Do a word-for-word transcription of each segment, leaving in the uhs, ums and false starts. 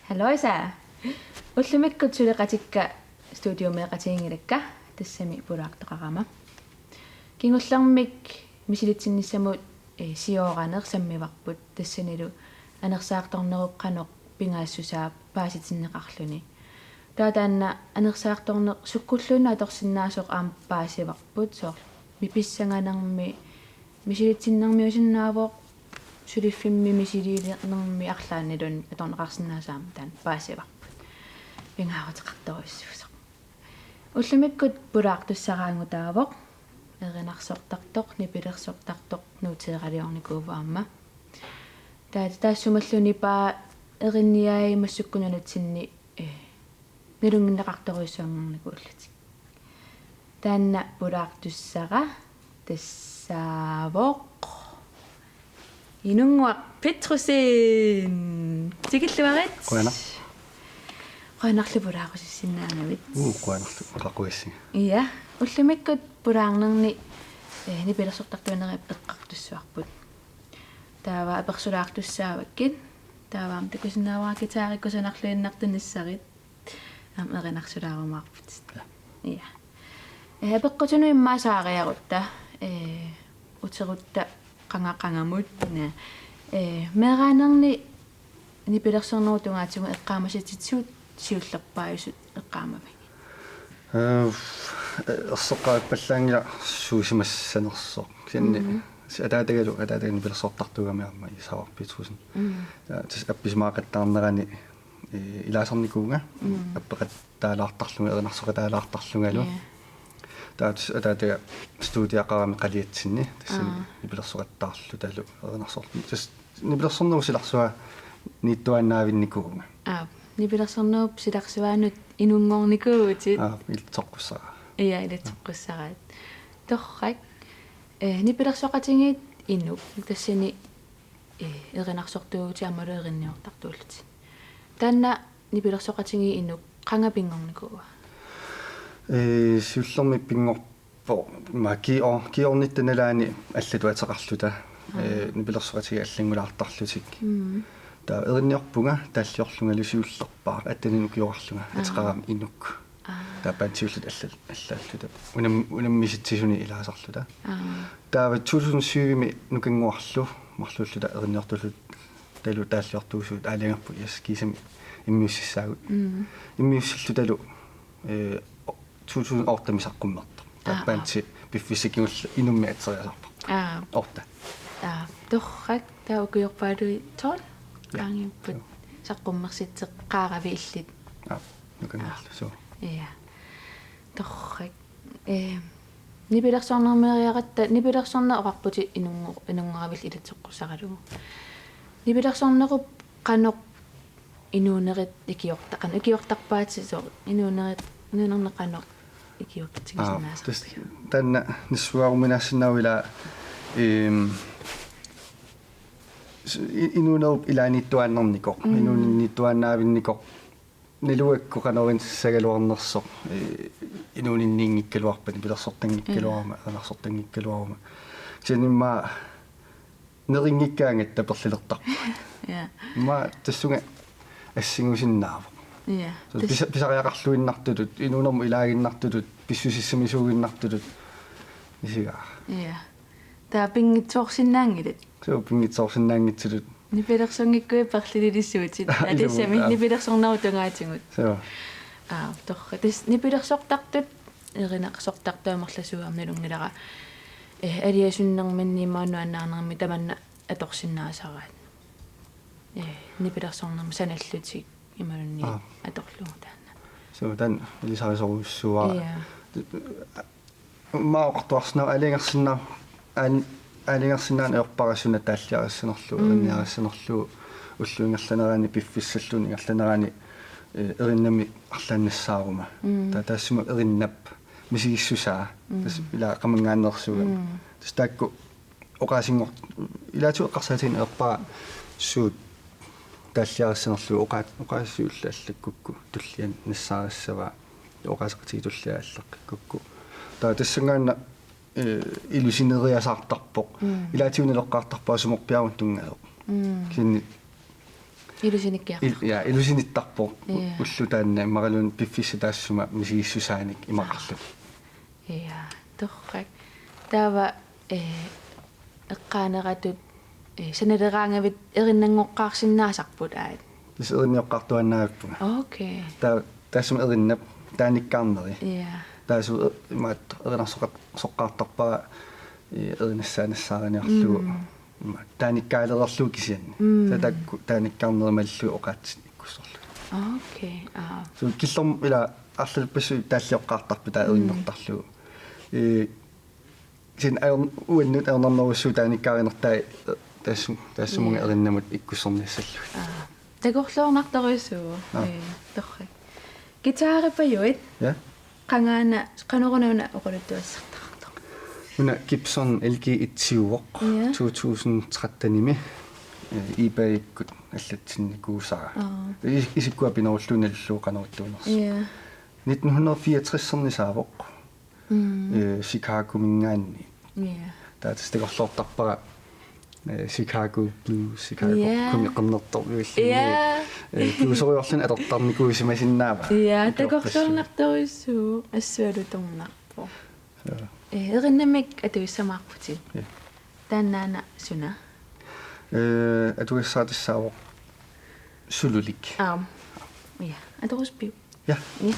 Hallo, Isa. Ullumikkut suleqatikka studiomeeqatiginngilakka, tassami pulaartoqarama. Kingullermik misilitsinnissamut, eh, siooraneq sammivarput, tassanilu anersaartornerup qanoq pingaassusaa paasitinneqarluni. Taava taanna anersaartorneq sukkulluunniit atorsinnaasoq aamma paasivarput, soorlu mipissanganermi misilitsinnermiusinnaavoq, suliffimmi misiliilernermi arlaanniluunniit atorneqarsinnaasoq aamma taanna paasivarput. Pingaaruteqartorujussuusoq. Ullumikkut pulaartussaraangutaavoq, erinarsortartoq, nipilersortartoq nuuteeraliornikuuvoq aamma. Taava taassumalluni paa erinniai massakkut nunatsinni, eh, nalunngineqartorujussuanngornikuullutik. Taanna pulaartussara tassaavoq Inunnguaq Petrussen. Tikilluarit. Qujanaq. Qujanarlu pulaarusussinnaagavit. Uu, qujanarlu qaquissi. Ja, ullumikkut pulaarnerni, eh, nipilersortartuinerit eqqartussavarput. Taava apersulaartussaavakkit. Taava aamma takusinnaavara guitari kusanarluinnartunissarit. Aamma erinarsulaarumaapput. Ja. Ja. Eh, apeqqutinut immaqa saariarutta, eh, uterutta qanga qangamut, ne. Eh, meeraanerni nipilersornerup tungaatigut eqqaamasatitsisut siullerpaajusut eqqaamavigit? Eh, erseqqaappallaanngilaq suusimassanersoq. Kisianni, mm, si-, ataatagalu, ataatagalu nipilersortartuugami aamma Isavarp Petrussen. Mm. Ja, tassa appisimaaqattaarnerani, eh, ilaasarnikuuvunga, mm, appeqattaalaartarlunga, erinarsoqataalaartarlungalu. Ja. Taava tassa ataataga studiaqarami qaliatsinni, tassani, aa, nipilersoqattaarlutalu erinarsorluni. Tassa nipilersornerup silarsua niittuaannaavinnikuuvunga. Aap, nipilersornerup silarsuanut inunngornikuuvutit. Aap, ilitsoqqussaraat. Ja, ilitsoqqussaraat. Torrak, eh, nipilersoqatigiit inuk, tassani, eh, erinarsortuuvutit aammalu erinniortartuullutit. Taanna nipilersoqatigiit inuk qanga pinngornikuua? Eh, siullermik pinngorpoq, ma ki-, o-, kiornitta nalaani allatut ateqarluta, aa, eh, nipilersoqatigiit allanngulaartarlutik. Mm. Taava erinniorpunga taalliorlungalu siullerpaaq, atteninik ukiorarlunga, aa, ateqarami inuk. Aa. Taava bandit siulliit alla-, allaalluta. Unam-, unammisitsisuni ilaasarluta. Aa. Taava to tusind syv-imi Nukannguarlu marluulluta erinniortullu- talu taalliortuusugut aalajangerput, yes, kiisami immiussissaagut. Mm. Immiussillutalu, eh, to tusind otte-mi saqqummertarpoq. Aa, aa. Taava bandit piffissap kingullermi inummik atseriasaarparput. Aa. Otte. Aa, torrak, taava ukiorpaaluit tolv, ja, qaangiupput. Joo. Saqqummersitseqqaaravit illit? Aa, Nukannguarlu, aa, suu. Ja. Torrak. Eh, nipilersornermeeriaratta, nipilersorneq oqarputit inunngo-, inunngoravillu ilitsoqqussaralugu. Nipilersornerup qanoq inuunerit ikiorta-, qanoq ikiortarpaatit, soorlu inuunerit, inuunerni qanoq ikiortitsigisinnaasarpiuk? Aa, tas-, taanna nassuiaruminaassinnaavoq ilaa, ehm, s-, i-, inuunerup ilaaniittuaannarnikoq, mm, inuuninniittuaannaavinnikoq. Naluakku qanoq inissagaluarnersoq, eh, inuuninniinngikkaluarpat, nipilersortanngikkaluaruma, ja, erinarsortanngikkaluaruma. Kisianni immaqa nerinngikkaangatta perlilertarput. Ja. Immaqa tassunga assingusinnaavoq. Ja. Soorlu tas- pisa-, pisariaqarluinnartutut, inuunermut ilaaginnartutut, pissusissamisuuginnartutut isigaara. Ja. Taava pinngitsoorsinnaanngilat? Suu, pinngitsoorsinnaanngitsutut. Nipilersunngikkuit perlililissuutit. Ilumut, tassami, aa, nipilersornerup tungaatigut. Suu. Aa, torrak. Tassa nipilersortartut, erinarsortartut amerlasuut aamma nalunngilara. Eh, aliasunnerminni immaqa nuannaarnermi tamanna atorsinnaasaraat. Eh, nipilersornermut sanallutik imaluunniit, aa, atorlugu taanna. Suu, taanna ilisarisorujussuuara. Ja. Immaqa oqartuarsinnaavoq aalajangersinnaa-, aal-, aalajangersinnaaneq ajorpara suna taalliarissanerlugu, mm, erinniarissanerlugu, ullup ingerlanerani piffissalluunniit ingerlanerani, eh, erinnami arlaannik nassaaruma. Mm. Taava taassuma erinnap misigissusaa, mm, tassa ilaa qamanngaanneersuugami. Mm. Tassa taakku oqaasinngor-, ilaatigut eqqarsaatigineq ajorpara suut taalliarissanerlugu oqaat-, oqaasii ullut allakkukku tulliani nassaarissavaa, oqaaseqatigiit tulliani allakkukkukku. Taava tassanngaannaq, eh, ilusineriasaartarpoq. Mm. Ilaatigut naleqqaartarpara sumorpiaruna tunngasoq. Mm. Kisianni Ilusinikkiaq. Il-, ja, ilusinittarpoq. Ja. Ulloq taanna imaluunniit piffissaq taassuma misigissusaanik imaqarluni. Ja, torrak. Taava, eh, eqqaaneratut, eh, sanaleraangavit erinnanngoqqaarsinnaasarput aat. Tassa erinioqqaartuaannavippunga. Okay. Taa-, taassuma erinnap taanikkaarneri. Ja. Taassuma e-, imaattoq erinarsoqat-, soqqaartarpara, eh, erinassaanassaariniarlugu. Mm. Ima, taanikkaalererlugu kisianni. Mm. Taava taakku taanikkaanerit malillugit oqaatsit ikkussorlugit. Okay, aa. So killorm-, ila arlalippassuit taallioqqaartarput taava Mm. erinartarlugu. Ee, kisianni ajor-, uannut ajornarnerussuuvoq taanikkaaginertai, ee, taassum-, taassumunga Ja. erinnamut ikkussorniassallugit. Aa. Takorloornartorujussuuvoq. Aa. Ee, torrak. Guitaripajuit? Ja. Qangaana, qanoruna una oqaluttuassartaqartoq? Una Gibson L G et-iuvoq. Ja. To tusind tretten-imi, eh, eBay-ikkut allatsinnikuusara. Aa. Is-, isikkua pinerullugu nalullugu qanoq ittuunersoq. Ja. Nitten hundrede fireogtres-ernisaavoq. Mm. Eh, Chicagominngaanniit. Ja. Taava tassa takorloortarpara, eh, Chicago Blues, Chicago Ja. Kumi qernertorlugu. Ja. Eh, blueseriuarluni atortarnikuusimasinnaavaa. Ja, Ikiorpassuit. Takorloornartorujussuuvoq, assut alutornarpoq. Ja. Eh, erinnamik atuissamaarputit. Ja. Taannaana suna? Eh, atugassara tassaavoq Sululik. Aam. Ja, atorusupiuk? Ja. Ja.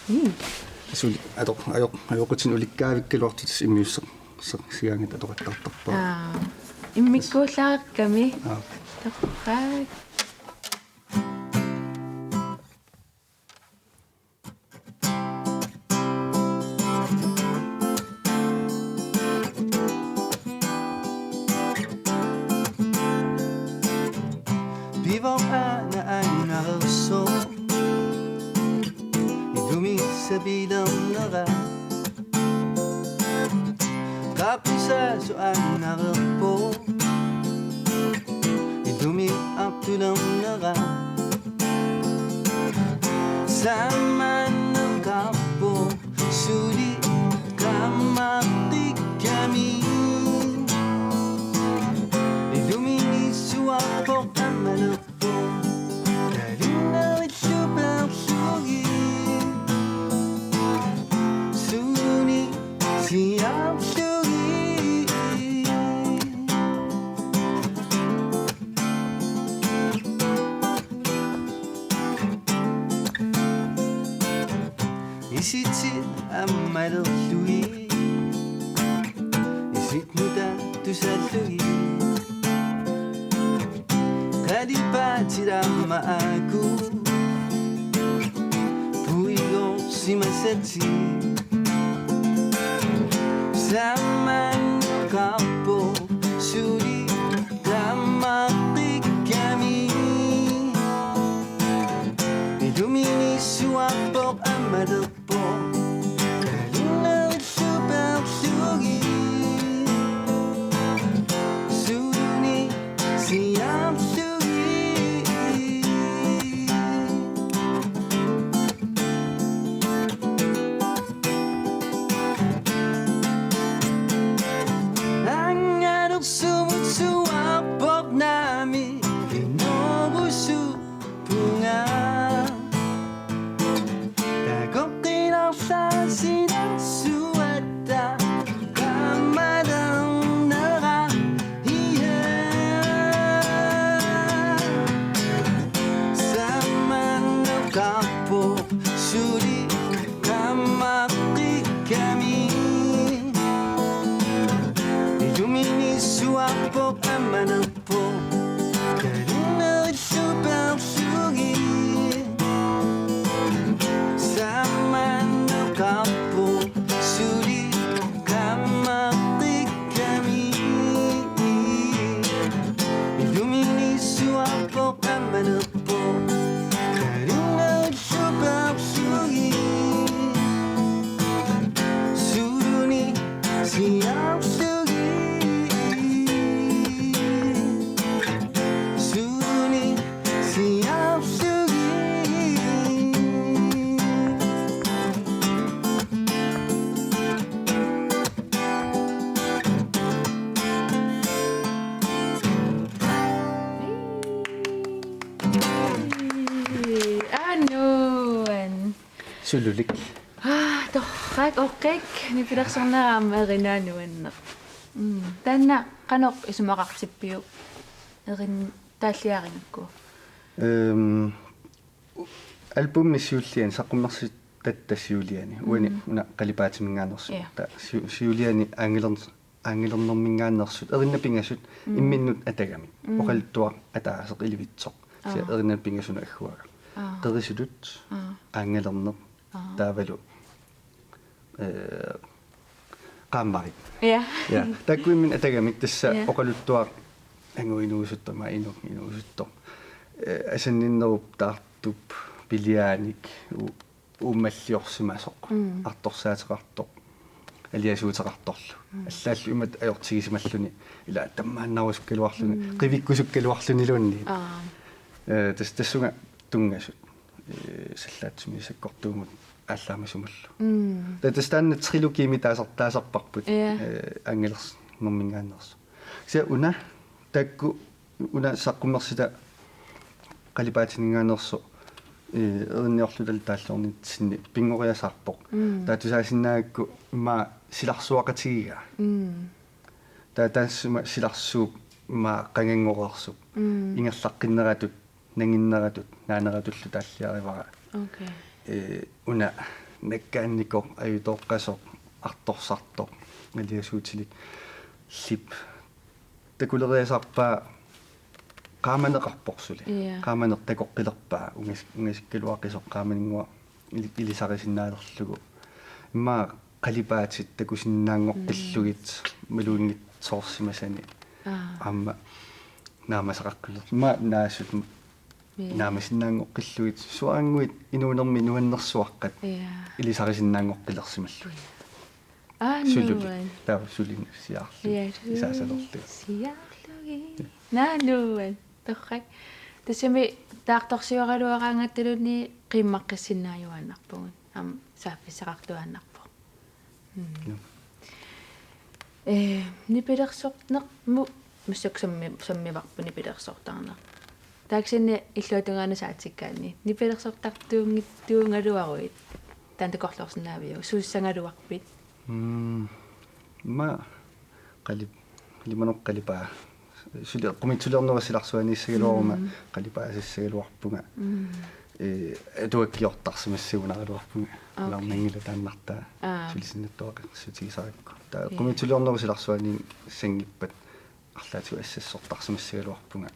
Mm. Suli, ato-, ajo-, ajoqutinik ulikkaavikkaluartoq tassa immiussaq-, saq-, sigaangat atoqattaartarpara. Aa. Immikkuullaarikkami. Aa. Torrak. Pivoq aana angareersoq, ilumut sapiilernera. Qappusaasoq angareerpoq, ilumut artulernera. Samanneqarpoq suli qaammaqikkami. Ilumut issuarpoq ammalerpoq, kalinnerillu peerlugit. Suli siaarlugit. Isitit ammalerlugit, isit nutaat tusaallugit. Qalipaatit aamma aajuku puigoorsimasatit. Samanneqarpoq suli qaammaqikkami. Ilumut issuarpoq ammalerpoq, kalinnerillu peerlugit. Suli siaarlugit. Angalersugut suaarpoq naamik, inuugusuup- -punga. Takoqqinarlugu Sululik. Aa, torrak, oqik, nipilersornera aamma erinaanut nuanneq. Mm. Taanna qanoq isumaqartippiuk erin taalliarigakku? Øhm, albumimi siulliani, saqqummersitatta siuliani. Uani, mm, una qalipaatiminngaanneersoq. Ja. Taava siu-, siuliani aangilern-, aangilerniminngaanneersut, erinnat pingasut, mm, imminnut atagamik. Mm. Oqaluttuaq ataaseq ilivitsoq. Aa. Kisianni erinnat pingasunut agguagaq. Aa. Qerisutut, aa, aangalerneq, aa, taavalu, øh, qaammarit. Ja. Ja. Taakku imminnut atagamik tassa, ja, oqaluttuaq angut inuusuttoq, aamma inuk inuusuttoq. Øh, asanninnerup taartup piliaanik u-, uummalliorsimasoq, mm, artorsaateqartoq, aliasuuteqartorlu. Mm. Allaallu imatut ajortigisimalluni, ila tammaannarusukkaluarluni, mm, qivikkusukkaluarluniluunniit. Aa. Øh, tas-, tassunga tunngasut, øh, salaatsumik sakkortuumut aallaamasumullu. Mm. Taava tassa taanna trilogimik taasar-, taasarparput, ja, øh, aangilerniminngaanneersoq. Kisianni una taakku una saqqummersitaq qalipaatiminngaanneersoq, øh, erinniorluta taalliornitsinni pinngoriasaarpoq. Mm. Taava tusaasinnaagakku immaqa silarsuaqatigigaa. Mm. Taava taassuma silarsuup immaqa qanganngoreersup. Mm. Ingerlaqqinneratut, nanginneratut, naaneratullu taalliarivara. Okay. Øh, una nakkaannikoq, ajutooqqasoq, artorsartoq, aliasuutilik, lip. Takuleriasaarpaa qaamaneqarpoq suli. Ja. Qaamaneq takoqqilerpaa, ungas-, ungasikkaluaqisoq qaamaninngua ili-, ilisarisinnaalerlugu. Immaqa qalipaatit takusinnaanngoqqillugit, mm, maluunngitsoorsimasani. Aa. Aamma naamasaqaqqilerlugu. Immaqa naasut, ja, naamasinnaanngoqqillugit, suaannguit inuunermi nuannersuaqqat, ja, ilisarisinnaanngoqqilersimallugu. Aa, sululik. Nuan. Taava sulineq siaarlugit. Ja, isaasalerlugu. Siaarlugit. Naa, nuan. Torrak. Tassami taartorsioraluaraangattaluunniit qiimmaqqissinnaajunnaarpugut. Aamma saaffissaqartuaannarpoq. Mm. Ja. Øh, nipilersorneq mu-, massakkut sammi-, sammivarput nipilersortarneq. Taava kisianni illuatungaanut saatsikkaanni nipilersortartuunngitsuugaluaruit. Taanna takorloorsinnaaviuk? Suussagaluarpit? Mm, immaqa qalip-, qalipanoq qalipaa. Suli eqqumiitsuliornerup silarsuaniissagaluaruma, mm, qalipaasassagaluarpunga. Mm. Øh, atuakkiortarsimassagunaraluarpunga. Okay. Alarmanngilaq taannartaa. Aa. Sulisinnattuaqassutigisarakku. Taava, ja, eqqumiitsuliornerup silarsuaniissanngippat arlaatigut assassortarsimassagaluarpunga.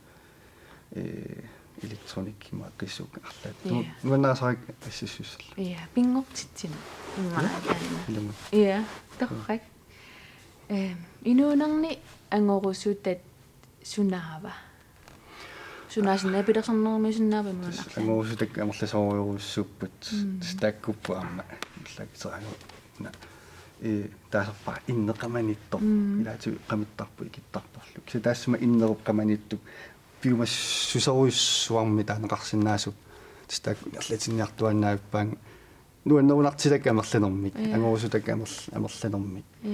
Øh, elektronik, immaqa qisuuk arlaat. Ja. Nu-, nuannarisarakkit assassussallugu. Ja, pinngortitsineq. Immaqa, ja, taanna. Ilumut. Ja, torrak. Øhm, inuunerni angorusutat sunaava? Sunaasinnaaviuk, pilersorneruminni sunaava imaluunniit? Tassa angorusutakka amerlasoorujussuupput. Mm. Tassa taakkuupput aamma. Allakkiseraangu. Na. Øh, taasarpara inneq qamaniittoq. Mm. Ilaatigut qamittarpoq ikittarporlu. Kisianni taassuma innerup qamaniittup piumassuserujussuarmik taaneqarsinnaasup. Tassa taakku ingerlatinniartuaannavippaannga. Nuannerunartitakka amerlanermik, ja, angorusutakka amer-, amerlanermik. Ja.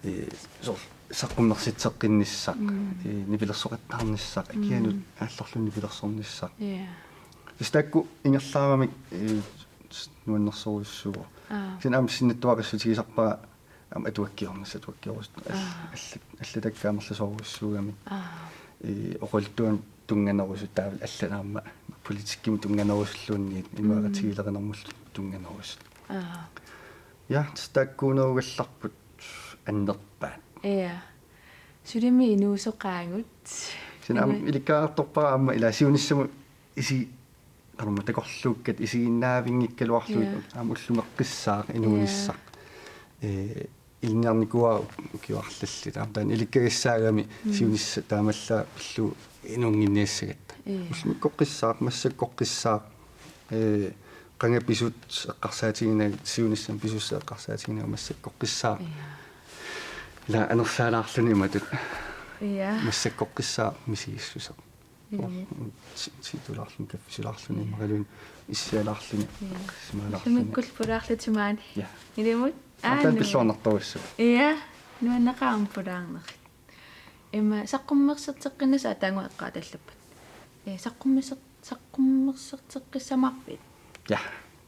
Øh, soorlu saqqummersitseqqinnissaq, mm, øh, nipilersoqattaarnissaq, mm, akianut aallarlugu nipilersornissaq. Ja. Tassa taakku ingerlaaramik, øh, s-, nuannersorujussuuvoq. Aa. Kisianni aamma sinnattuaqassutigisarpara aamma atuakkiornissaq, atuakkiorusut, al-, aa, allat, allatakka amerlasoorujussuugamik. Aa. Øh, oqaluttuanik tunnganerusut taavalu allat aamma politikkimut tunnganerusulluunniit, mm, inuiaqatigiilerinermullu tunnganerusut. Aa. Ja, tassa taakkuunerugallarput annerpaat. Ja. Sulimi inuusoqaagut. Kisianni aamma, ima, ilikkagaqartorpara aamma ila siunissamut isi-, qanormaa takorluukkat isiginnaavinngikkaluarlugit, ja, aamma ullumeqqissaaq inuunissaq. Ja. Øh, ilinniarnikuuara ukioq arlallit. Aamma taanna ilikkagassaagami, mm, siunissaq taamaallaat pillugu inuunnginniassagatta. Ja. Ullumikkoqqissaaq, massakkoqqissaaq, øh, qanga pisut eqqarsaatiginagu, siunissami pisussat eqqarsaatiginagu massakkoqqissaaq. Ja. Ila anersaalaarluni imatut. Ja. Massakkoqqissaaq misigissuseq. Ilumut. Ti-, tiitulaarluni, kaffisulaarluni, ja, imaluunniit issialaarluni, ja, qisimaalaarluni. Ullumikkullu pulaarlutit maani. Ja. Ilumut. Aa, aamma taanna, nuann-, pilluarnartorujussuuvoq. Ja, nuanneqaaq aamma pulaarnerit. Ima saqqummerserteqqinnissaa taanna eqqaatallappat. Ee, saqqummerser-, saqqummerserteqqissamaarpit? Ja,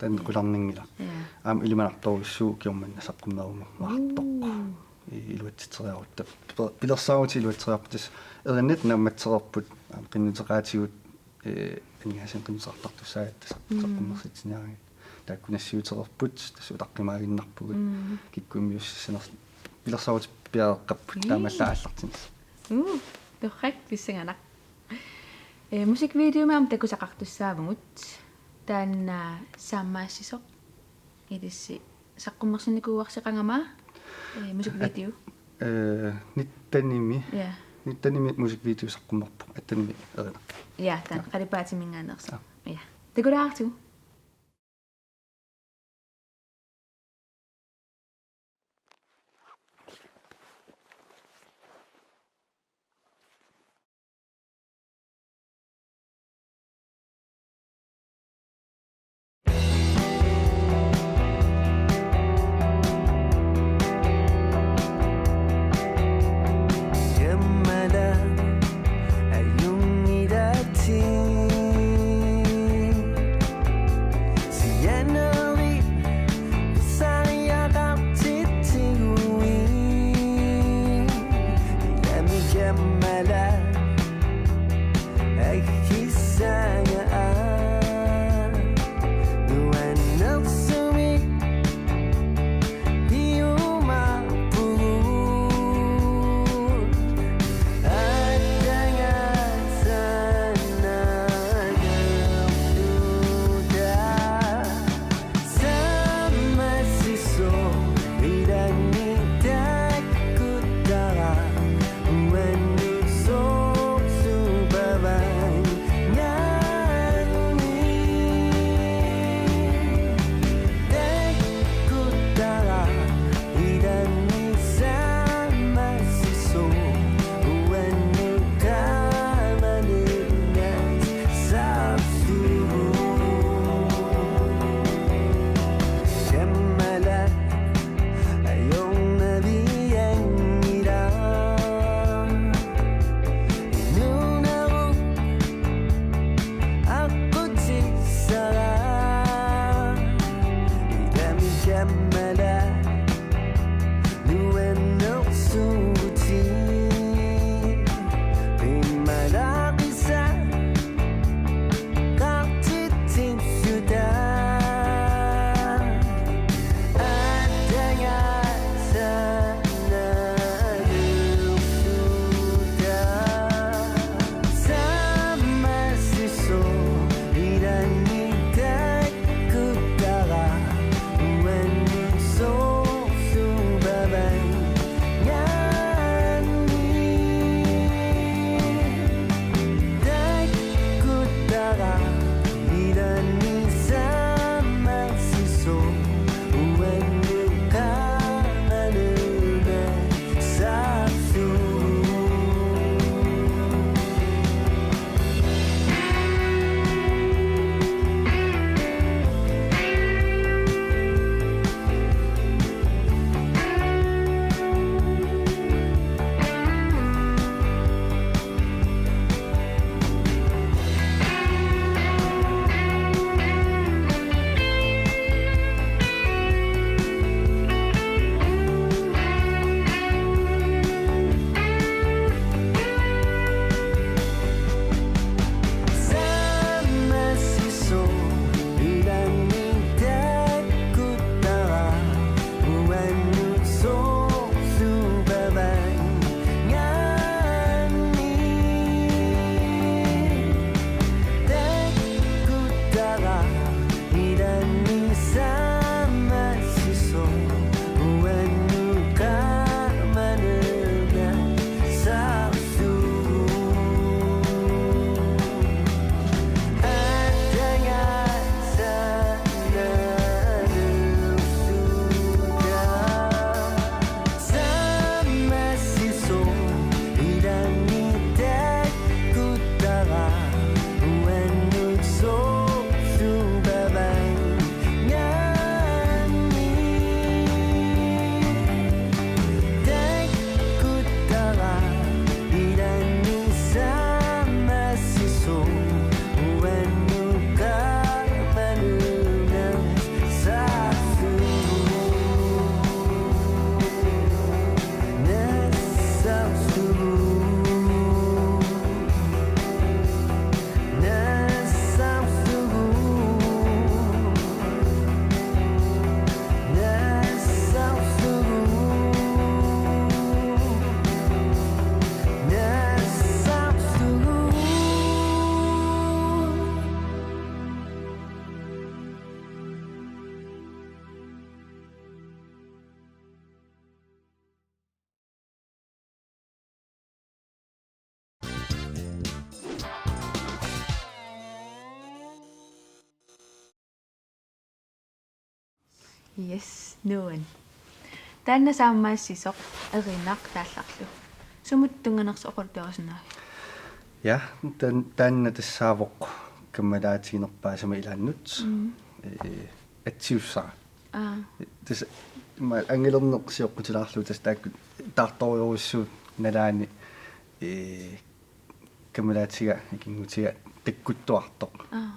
anqularninngila. Ja. Aamma ilimanartorujussuuvoq ukiormanna saqqummerumaartoq. Uu. I-, iluatsitseriarutta. Pi-, pilersaarutit iluatseriarput, tassa erinnat naammatsereerput, aamma qinnuteqaatigut, ee, aningaasat qinnuteqartartussaagatta saq-, mm, saqqummersitsiniaraangat. Taakku nassiutereerput, tassa utaqqimaaginnarpugut. Mm. Kikkut immiussissanersoq. Pilersaarutit piareeqqapput. Ii. Taamaallaat aallartinnissaat. Uu, torrak, pissanganaq. Ee, musikvideomi aamma takusaqartussaavugut. Taanna saammaassisoq. Ilissi saqqummersinnikuuarsi qangami, ee, musikvideo? At-, ee, nittenimi. Ja. Nittenimi musikvideo saqqummerpoq. Attenimi erinaq. Ja, taanna. Ja. Qalipaatiminngaanneersoq. Ja. Ja. Takulaartigu. Yes, nuan. Taanna saammaassisoq erinaq taallarlu. Sumut tunnganersoq oqaluttuarisinnaaviuk? Ja, tan-, taanna tassaavoq kammalaatiginerpaasama ilaannut. Mm. Ee, atsiussara. Aa. Tassa, ma-, angilernera sioqqutilaarlugu tassa taakku taartorujussuupput nalaani, ee, kammalaatiga, ikinngutiga takkuttuartoq. Aa.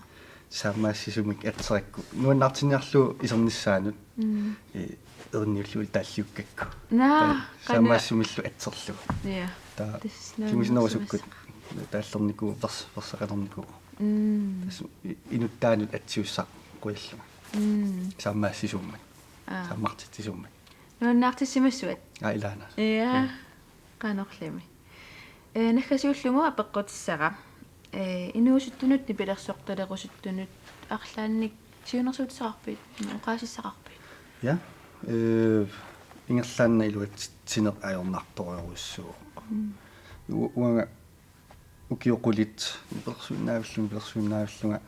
Saammaassisumik atserakku. Nuannaartinniarlugu isernissaanut. Mm. Ee, erinniullugu taalliukkakku. Naa, taava qanoq. Saammaassisumillu atserlugu. Ja. Taava tassa kingusinnerusukkut nuannersimassaaq. Taallernikuuvoq, vers-, versaqalernikuuvoq. Mm. Tassa i-, inuttaanut atsiussaq qujallunga. Mm. Saammaassisummat. Aa. Saammartitsisummat. Nuannaartissimassavat? Aa, ilaana. Ja. Mm. Qanorlimi. Ee, naggasiullugu apeqqutissara. Ee, inuusuttunut nipilersortalerusuttunut arlaannik siunnersuutissaqarpit, oqaasissaqarpit? Ja. Ee, ingerlaannaq iluatsitsineq ajornartorujussuuvoq. Mm. U-, uanga ukiut qulit nipilersuinnaavillunga, nipilersuinnaavillunga,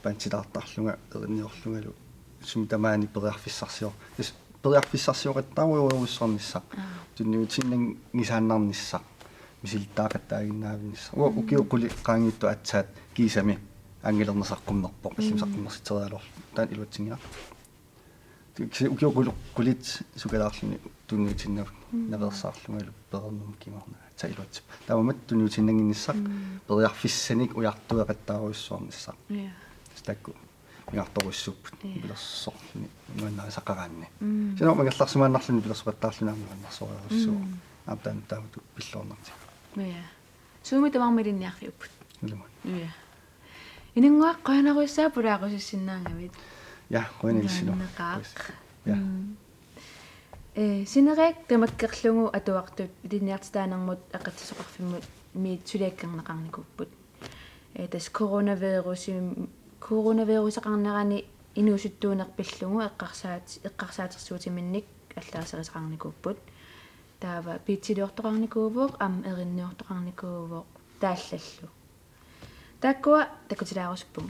bandilaartarlunga, erinniorlungalu, sumi tamaani periarfissarsio-, tassa periarfissarsioqattaarujoorujussuarnissaq. Aa. Tunniutiinnanngisaannarnissaq. Misilittagaqattaaginnaavissaq. Uanga, mm, ukiut qulit qaangiuttut aatsaat kiisami angilerneq saqqummerpoq, assimi, mm, saqqummersitseriaraluarlunga. Taanna iluatsinngilara. Kisianni ukiut qul-, qulit sukalaarluni tunniutiinnaq, mm, naveersaarlungalu pereernermut kingorna. Aatsaat iluatsippoq. Taamaammat tunniutiinnannginnissaq, mm, periarfissanik ujartueqattaarujussuarnissaq. Ja. Tassa taakku pingaartorujussuupput. Ja. Nipilersorluni nuannarisaqaraanni. Mm. Kisianni aamma ingerlarsimaannarluni nipilersoqattaarluni aamma nuannersorujussuuvoq. Mm. Aamma taanna taamatut pilluarnartigu. Ja. Sumi tamarmi ilinniarfiupput. Ilumut. Ja. Inunnguaq, qujanarujussuaq pulaaqusissinnaagamit. Ja, qujanaq ilissilu. Nuanneqaaq. Ja. Mm. Ee, sinereerlugu tamakkerlugu atuartut ilinniartitaanermut aqatsisoqarfimmut miit suliakkerneqarnikuupput. Ee, tassa coronavirusim-, coronaviruseqarnerani inuusuttuuneq pillugu eqqarsaat-, eqqarsaatersuutiminnik allaaserisaqarnikuupput. Taava biitsiliortoqarnikuuvoq, aamma erinniortoqarnikuuvoq taallallu. Taakkua takutilaarusupput.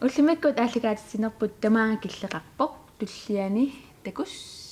Ullumikkut aallakaatitsinerput tamaanga killeqarpoq, tulliani takuss.